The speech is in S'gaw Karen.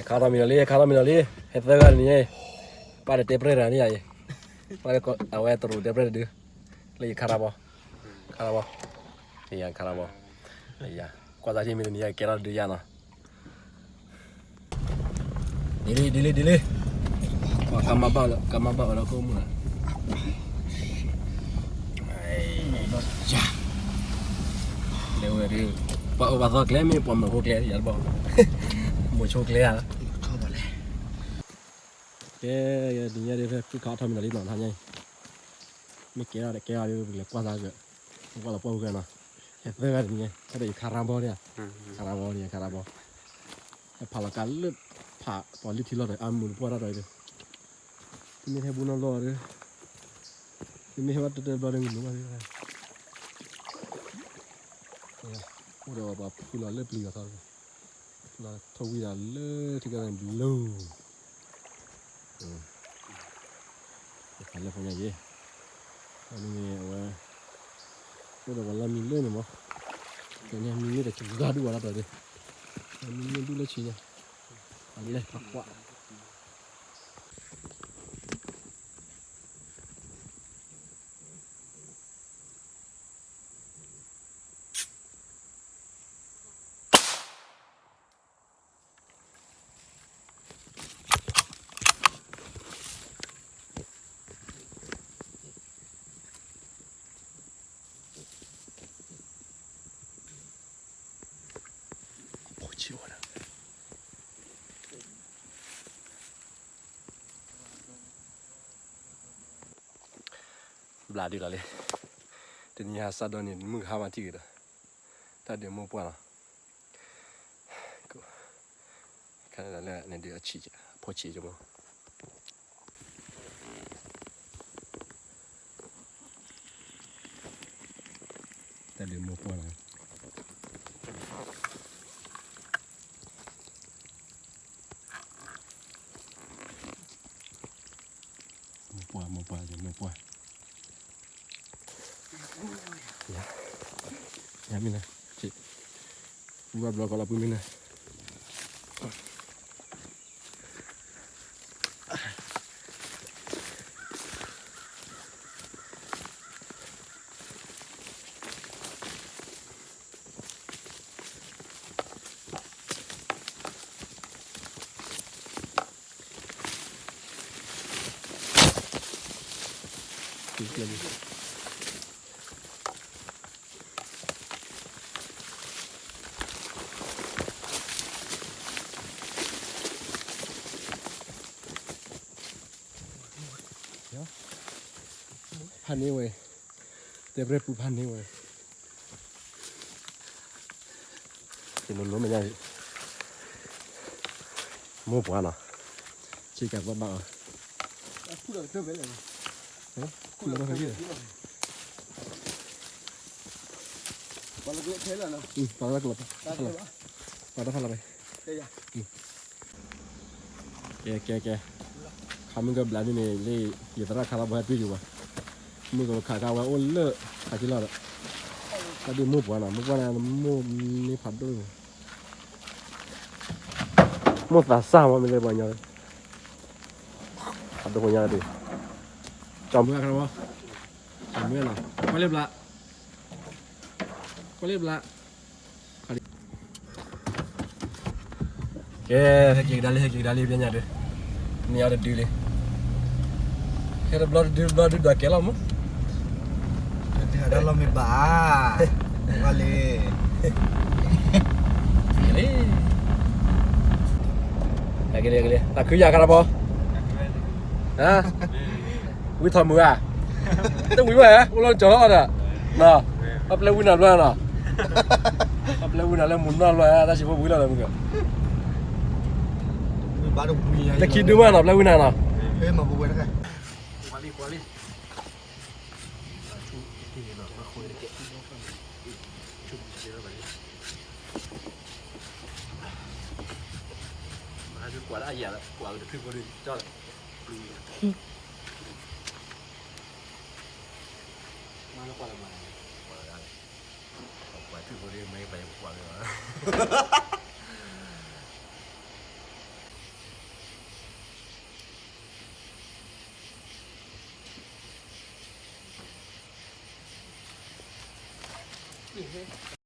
ခါထီၣ်မံၤလီၤလံ ခါထီၣ်မံၤလီၤလံ, ဟဲသၢဂၤတနံၤညါအံၤ, ပၢ်ဒီးတဲပြဲၢ်တဂၤန့ၣ်ယၤအံၤ, ပၢ်ဒီးအဝဲတရူးတဲပြဲၢ်တဒု, လၢယခါထီၣ်ဘီ, ခါထီၣ်ဘီ, ယခါထီၣ်ဘီ, ကွၢ်သးထံမ့ၢ်တနံၤညါကဲထီၣ်တဒုယၤနီၤ. ဒ်လံ ဒ်လံ ဒ်လံ, ကမၤဘၣ်လၢ ကမၤဘၣ်အီၤလၢခိၣ်မုၢ်လီၤ. လဲၤဝဲဒၣ် ပှၤအိၣ်ဘၣ်သီကျဲမ့ၢ်ပှၤမၤခိၣ်ကျဲယၤတဘီ, မိၤဆိကျဲယၤလီၤ. ကဲ, ဒ်ညါဒ်ဖဲခုခါထီၣ်မံၤလီၤလံနီၤ တဟါညါအံၤ, မ့ၢ်ကဲထီၣ်ဒီးကဲထီၣ်ဒ်ပကလဲၤကွၢ်သးက့ၤ, ကွၢ်လီၤပှၢ်ပူၤက့ၤနီၤ, ဟဲသၢဂၤတနံၤညါ, တၢ်ဒီးယခါရါဘီဒ်, ခါရါဘီဒ် ခါရါဘီ, ဟဲဖးလီၤကါလၢ ဖးပှၤလၢထံလီၤဒီး အမုာ်တပှၢ်တၢ်ဒီး, သုမ့ၢ်ဟဲဘူးနီၢ်လီၢ်ဒီး, သုမ့ၢ်ဟဲဘၣ်တၢၢ်တၢၢ်ဘျီဒီး မုာ်ဘၣ်သ့, အိၣ်ဒီးပှၤဖုလီၤလၢပျံၤအီၤထီၣ်, ဖုလီၤထီၣ်ဝံၤဒီးလၢထံကီၢ်န့ၣ်လီၤ, ဖးလၢဖိညါယဲ, အန့ၣ်အဝဲ, အိၣ်ဒီးပှၤလၢမံၤလၢန့ၣ်မး, ကဲန့ၣ်မံၤန့ၣ်တဂၤဒူၣ်ဝဲဒၣ်ဒီး, မံၤန့ၣ်ဒူၣ်လၢဆံညါ, အလဲၤဖးကွၢ် ဘျါဒ်လီၤလံ, တနံၤဟါစးဒီးန့ၣ် မုၢ်ဟါမးထံၣ်က့ၤဒီး, တၢ်ဒုးမိၢ်ပှၢ်လီၤ, ခါန့ၣ်လၢန့ၣ်ဒုးအဆံး, အဖိဆံးကမီၤ တၢ်ဒုးမိၢ်ပှၢ်လီၤ, မိၢ်ပှၢ် မိၢ်ပှၢ် မိၢ်ပှၢ်, ယၤမ့ၢ်နၤ, ပူၤဘၣ်ဘျီကီးလီၤပူၤမ့ၢ်နၤ ဖးန့ၢ်ဝဲ, တဲပြဲၢ်ပူၤဖးန့ၢ်ဝဲ, ယလိၤလိၤမဲာ်ညါ, မိၢ်ပှၢ်နီၤ, ဆ့ကၤဘၣ်ဘၣ်အီၤ, ခူၣ်လီၤဖဲ, ပှၤလၢကလီၤ, ပှၤတဖၣ်လီၤဖဲ ကဲ ကဲ ကဲ, ခါမုၢ်ကဘျါဒ်န့ၣ်လၢ ယသရၣ်ခါလီၤဘီဟဲတွံၢ်ယိာ်ဘၣ်, မုၢ်ကခးကါဝဲအိၣ်လၢ ခးက့ၤလီၤဒီး, တၢ်ဒုးမိၢ်ပှၢ်နီၤ မိၢ်ပှၢ်န့ၣ် မိၢ်မ့ၢ်ဖးဒိၣ်န့ၣ်, မိၢ်သးစၢ်မးမ့ၢ်လၢပှၤညီ, ဖးဒိၣ်ပှၤညီဒုး, ကၠီမုၢ်အခါလီၤဘီ, ကၠီမုၢ်နီၤ ကွၢ်လၢဘျါ ကွၢ်လၢဘျါ, ကဲ ဟဲက့ၤကဒါလံ ဟဲက့ၤကဒါလံ ပျဲညါဒုး, န့ၢ်အီၤတဒုလံ, ဟဲတဘျီတဒုတဘျီဒုးဒွးကဲလီၤမး, တၢ်လီၢ်မ့ၢ်ဘၣ်, ဝါလံ ကလံ ကလံ သးခုယၤကရဘီ, ဝံထီၣ်မုၢ်ဧါ, တဝံၤဝဲ အိၣ်လီၤကၠီၤလီၤဒီး, ပှၤပျဲဝံနၤဘျီနီၤ, ပှၤပျဲဝံနၤလၢမုၢ်နီၢ်ဘျီ တၢ်စံးဖိဝံလီၤဒီးမုၢ်က, လၢခံဒုမးနီၤ ပျဲဝံနၤနီၤ, ကွၢ်လံ ကွၢ်လံ ကွၢ်လၢအယၤလၢ ကွၢ်လၢတဖုဖိလံ ကၠီလၢ မၤလၢကွၢ်လၢမၤလၢ ကွၢ်လၢ ကွၢ်ထံၣ်ဖိလံ မ့ၢ်ပှၤယကွၢ်လၢ ကွၢ်လၢ ဟဲ